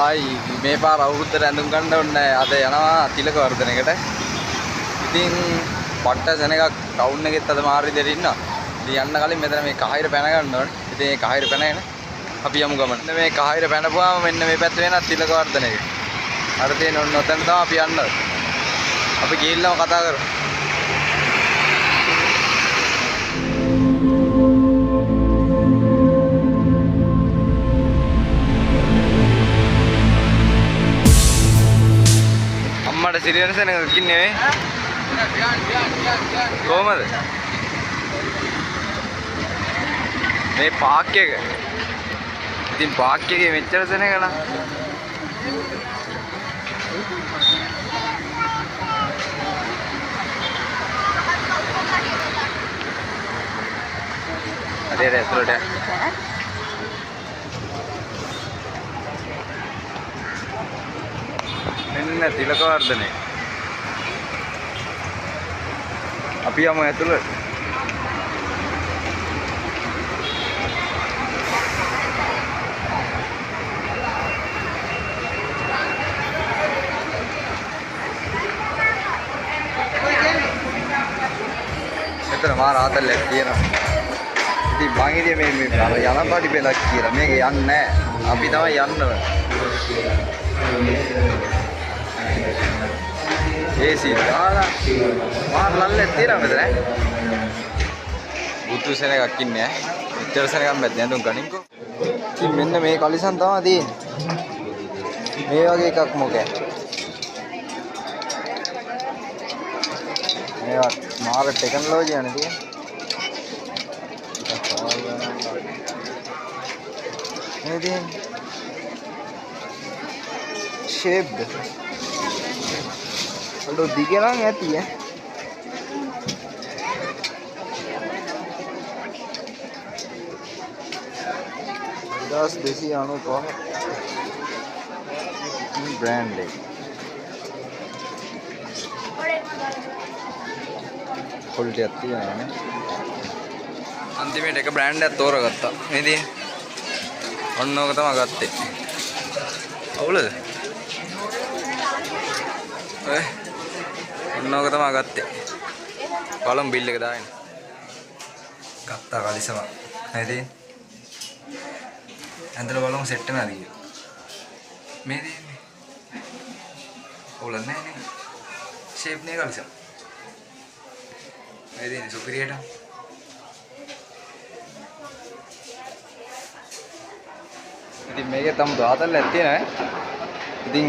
ආයි මේ පාර අවුරුද්දට ඇඳුම් ගන්න ඕනේ නෑ. අද යනවා තිලකවර්ධනයකට. ඉතින් පට්ට සෙනගක් ටවුන් එකෙත් අද මාර විදියට ඉන්නවා. ඉතින් යන්න කලින් මෙතන මේ කහිර පැන ගන්න ඕනේ. ඉතින් මේ කහිර පැනගෙන අපි යමු ගමන. මෙන්න මේ කහිර පැනපුවාම මෙන්න මේ පැත්තේ වෙන තිලකවර්ධන එක. අර තියෙන ඔන්න ඔතන තමයි අපි යන්න ඕනේ. අපි ගිහිල්ලාම කතා කරමු. අම්මට සිරියන සෙනගක් ඉන්නේ නේ. කොහමද? මේ පාක් එක. ඉතින් පාක් එකේ මෙච්චර සෙනග නම් හරි හරි ඇතුළට යන්න. මෙන්න තිලකවර්ධනය. අපි යමු ඇතුළට. මෙතන මාර ආතල්ලයක් තියෙනවා. ඉතින් මං හිටියේ මේ මේ අර යන පාටි පෙලක් කියලා. මේක යන්නේ නෑ. අපි තමයි යන්න ඕනේ. ඒසී දාලා මාර ලල්ලක් තියෙනවා මෙතන ඈ. බුදු සෙනගක් ඉන්නේ ඈ. මෙච්චර සෙනගක් මැද්ද ඇඳුම් ගනින්කෝ. ඉතින් මෙන්න මේ කලිසම් තමයි තියෙන්නේ. මේ වගේ එකක් මොකෑ. මේවා මාර ටෙක්නොලොජි යන්නේ තියෙන්නේ. මේ තියෙන්නේ ෂේප්ද අඩෝ දිග නම් ඇති ඈ. 2295 මේ බ්‍රෑන්ඩ් එක. ක්වොලිටි එකක් තියෙනවා නේ. අන්තිමේට එක බ්‍රෑන්ඩ් එකක් තෝරගත්තා. මේ තියෙන්නේ. ඔන්න ඕක තමයි ගත්තේ. අවුලද? ඔය ඔන්න ඕක තමයි ගත්තේ. බලමු බිල් එක දාගෙන. ගත්තා කලිසම. මේ තියෙන්නේ. ඇඳලා බලමු සෙට් වෙනවද කියලා. මේ තියෙන්නේ. අවුලක් නැහැ නේ. ෂේප් නේ කලිසම. මේ තියෙන්නේ සුපිරියට. ඉතින් මේකේ තම ආතල්ලයක් තියෙනවා ඈ. ඉතින්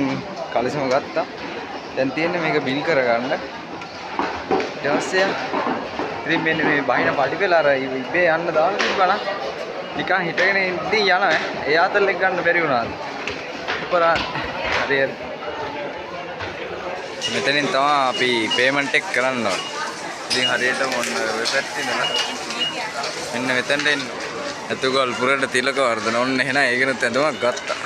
කලිසම ගත්තා. දැන් තියෙන්නේ මේක බිල් කරගන්න. ඊට පස්සේ ඉතින් මෙන්න මේ බහින පටි පෙළ අර ඉබේ යන්න දාලා තිබ්බා නම් නිකන් හිටගෙන ඉඳින් යනවා ඈ. ඒ ආතල් එක ගන්න බැරි වුණාද? උපරා හරි හරි. මෙතනින් තමයි අපි පේමන්ට් එක කරන්න ඕනේ. ඉතින් හරියටම ඔන්න ඔය පැත්තේ ඉඳලා මෙන්න මෙතනට එන්න. ඇතුගල් පුරට තිලකවර්ධන ඔන්න එහෙනම් ඒකනත් ඇඳුමක් ගත්තා.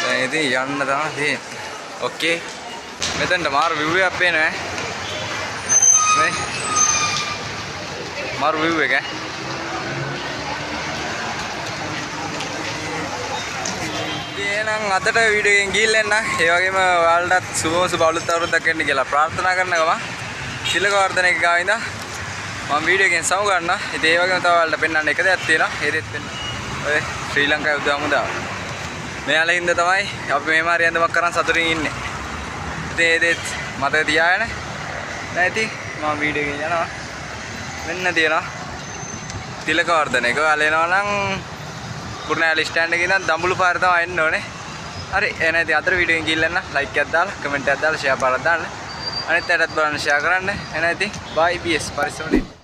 දැන් ඉතින් යන්න තමයි තියෙන්නේ. ඕකේ. මෙතනට මාර විව් එකක් පේනවා ඈ. මේ මාර විව් එක ඈ. ඉතින් එහෙනම් අදට වීඩියෝ එකෙන් ගිහිල්ලා එන්න. ඒ වගේම ඔයාලටත් සුබම සුබ අලුත් අවුරුද්දක් වෙන්න කියලා ප්‍රාර්ථනා කරන ගමන් තිලකවර්ධන එක ගාව ඉඳන් මම වීඩියෝ එකෙන් සමු ගන්නවා. ඉතින් ඒ වගේම තව ඔයාලට පෙන්වන්න එක දෙයක් තියෙනවා. ඒ දෙත් පෙන්වන්න. ඔය ශ්‍රී ලංකා යුද හමුදාව. මෙයාලා හින්දා තමයි අපි මෙහෙම හරි ඇඳුමක් කරන් සතුටින් ඉන්නේ. ඉතින් ඒ දෙත් මතක තියාගෙන. දැන් ඉතින් මම වීඩියෝ එකෙන් යනවා. මෙන්න තියෙනවා තිලකවර්ධන එක. ඔයාලා එනවා නම් කුරුණෑගල ස්ටෑන්ඩ් එකේ ඉඳන් දඹුලු පාර තමයි එන්න ඕනේ. හරි එහෙනම් ඉතින් අතර වීඩියෝ එකෙන් ගිහිල්ලා එන්න. ලයික් එකක් දාලා කමෙන්ට් එකක් දාලා ෂෙයා පාරක් දාන්න. අනිත් අයටත් බලන්න ෂෙයා කරන්න. එහෙනම් ඉතින් බයි බීඑස් පරිස්සමෙන් ඉන්න.